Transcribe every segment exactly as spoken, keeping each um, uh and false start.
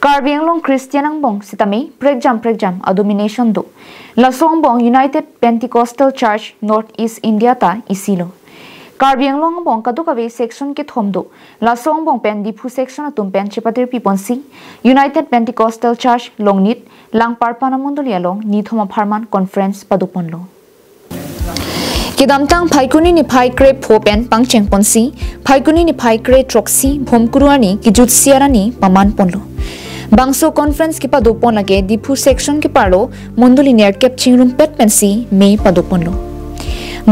Karbi Anglong Christian angbong sitame prekjam prekjam a-denomination do. Laso angbong United Pentecostal Church North East India ta isi lo. Karbi Anglong angbong kadokave section kethom do. Laso angbong pen Diphu section atum pen chepatirpi ponsi United Pentecostal Church Longnit Langparpan amondoli along nithom apharman conference pado ponlo. Kedamtang Phaikuni niphai krepho pen pangcheng ponsi, Phaikuni niphai krethroksi Bhomkuru arni kejutsi arni paman ponlo. Bangso conference kepado pon lake Diphu section keparlo mondoli nerkep chingrumpet pensi mei pado ponlo.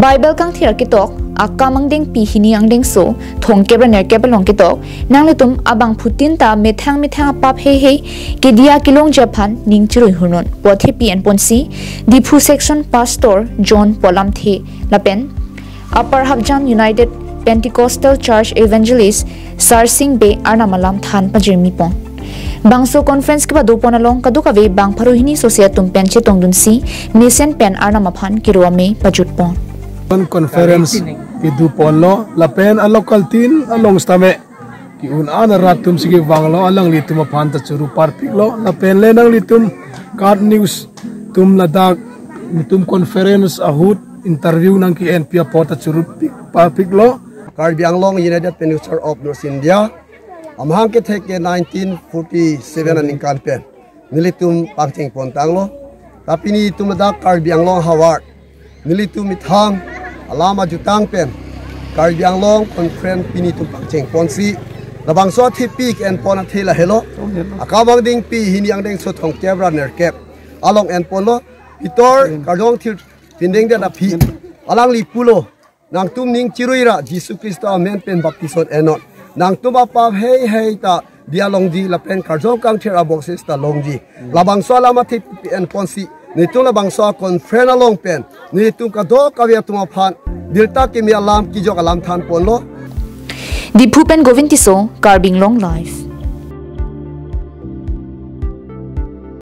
Bible kangthir aketok, akam angdengpi hini angdengso thomkep ra nerkep along ketok, nanglitum abangphutin ta methang methang apap heihei kedia kelongji aphan ning chirui hurnon pu athepi enponsi Diphu section pastor John Polamthe lapen Upper Hapjan United Pentecostal Church Evangelist Sarsing Bey arnam alam than pajirmi pon. Bangso conference kepado pon along kadokave bang pharo hini sose atum pen chetongdunsi mesen pen arnam aphan kiro amei pajut pon. Conference kedo ponlo lapen a-local tin along sitame ke-un an arat atum si kevanglo, alanglitum aphan ta churu parpiklo lapen le nanglitum KAT News atum ladak nelitum conference ahut interview nangke-enpi apot ta churu pik parpiklo. Karbi Anglong United Pentecostal Church of North India amahang kethek ke nineteen forty-seven aningkan pen nelitum pangcheng pon tanglo. Tapi nelitum ladak Karbi Anglong havar nelitum methang alam ajutang pen Karbi Anglong conference pini tum pangcheng ponsi labangso athepi ke-en pon athe lahelo. Akam angdengpi hini angdengso thomkep ra nerkep along en ponlo. Pitor karjong thir pindeng dia aphi alangli pulo, nangtum ning chirui ra Jisu Khristo amen pen baptism ennon. Nangtum apap heihei ta dia longji lapen karjong kangthir abokses ta longji. Labangso alam athepi en ponsi nelitum labangso conference along pen nelitum kadokave atum aphan birta kimi alam kejok alam than ponlo. Diphu pen Govind Tisso, Karbi Anglong Live.